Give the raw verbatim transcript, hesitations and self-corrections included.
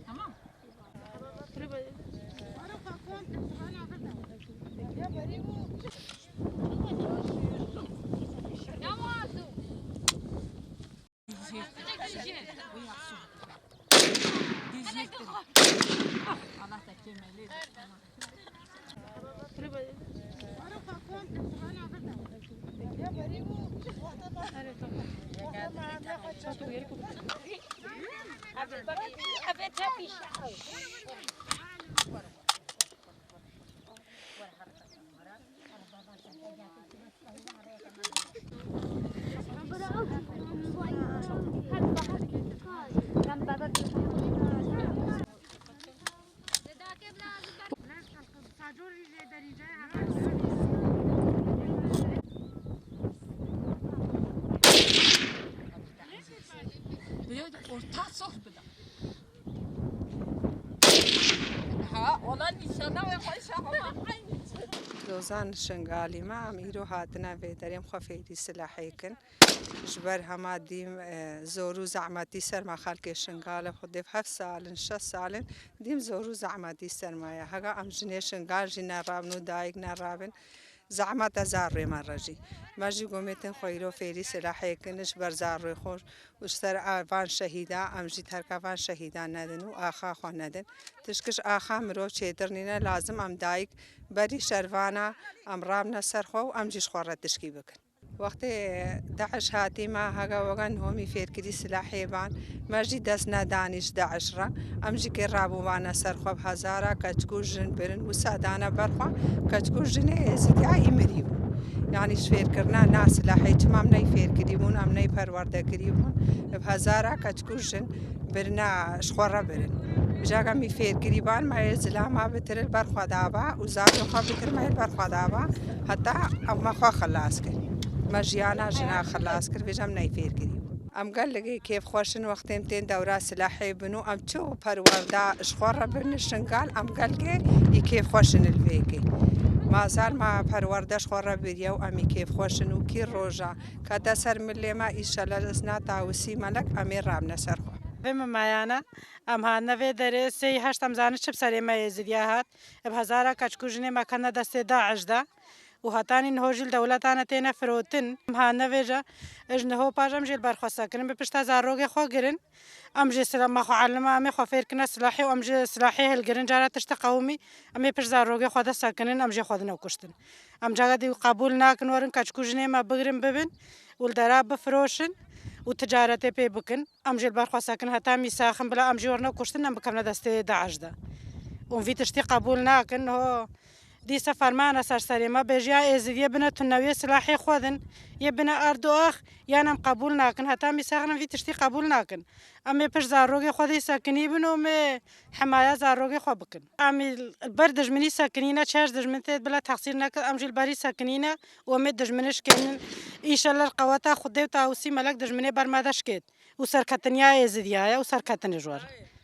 Tamam. Allah da kemalê. Orta soh bida. Ha, olan inşallah ve koyşa ama aynı. Dozan Şingalî me, em îro hatine vê derê, em xwe fêrî silahê kin. Ji ber hema dîm, e, zor û zehmetî ser me xelkê Şingalê xwe dê heft sal in, şeş sal in, dîm zor û zehmetî ser me ye. Hega em jinê Şingal jî nerabin û dayik nerabin. Zehmet e zarrê me re jî. Me jî gomêtin xwe îro fêrî silahê kin ji ber zarrê xwe û ji ser a van şehîda, em jî terka van şehîda nedin û axa xwe nedin. Tişkiş axa mirov çêtir nîne, lazim em dayik berî şervana em rabne ser xwe û em jî ji xwe re tişkî bikin. Wextê DAIŞ hatî me hega wega niho mî fêrkirî silahê ban, me jî dest nedanî ji DAIŞ re. Em jî kê rabûvane ser xwe bi hezara keçik û jin birin wisa dane ber xwe, keçik û jinê êzîdiya î mirî bû. Yanî ji fêrkirina na silahê çima em ney fêrkirî bûn, em ney perwerde kirî bûn, bi hezara keçik û jin birine ji xwe re birin. Îja ke mî fêrkirî ban, me yê zilama bitir li ber xwe daba û zarê xwe bitir me yê li ber xwe daba. Heta em me xwe xilas kir. Me jiyana jina xilas kir, vêca em ney fêrkirî bûn. Em gelekê kêfxweş in wextê em tên dewra silahê bin û em çi perwerda ji xwe re birin Şingal, em gelekê î kêfxweş in li vê kê. Mazal me perwerde ji xwe re biriye û em î kêfxweş in û kî roja kete ser milê me, îşellah li sna Tawusî Melek em ê rabne ser xwe. Vê min meyana, em hatine vê derê sê heşt em zanin çi bi serê me Êzidiya hat. Bi hezara keçik û jinê me ketine destê DAIŞ de. Û hetanî niho jî li dewletane têne firotin. Em hatine vêca, ji niho paş em jê li ber xwe sekirin, bi pişta zarokê xwe girin. Em jê sila-, me xwe elime, em ê xwe fêr kirine silahê û em ji silahê hilgirin. Cara tiştê qewimî, em ê pişt zarokê xwe de sekinin, em jê xwe dine kuştin. Em caga dî qebûl nakin werin keçik û jinê me bigirin bibin û li dera bifiroşin û ticaretê pê bikin. Em jê li ber xwe sekin heta mîsaxin bila em jî werine kuştin, em bikevine destê DAIŞ de. Û vî tiştî qebûl nakin. Ho dîsa fermana ser serê me bêje ya Êzidiyê bine tunewiyê silahê xwe din, yê bine erd û ax, yan em qebûl nakin. Heta mîsaxin em vî tiştî qebûl nakin. Em ê pişt zarokê xwe dî sekinî bin û em ê hemaya zarokê xwe bikin. Em ê li ber dijminî sekinîne, çi her dijmin tê bila texsîr neke, em jî li berî sekinîne û em ê dijminê şikênin. Înşellah qeweta Xwedê û Tawusî Melek dijminê ber me de şikêt. Û serketiniya Êzidiya ye û serketinê ji we re.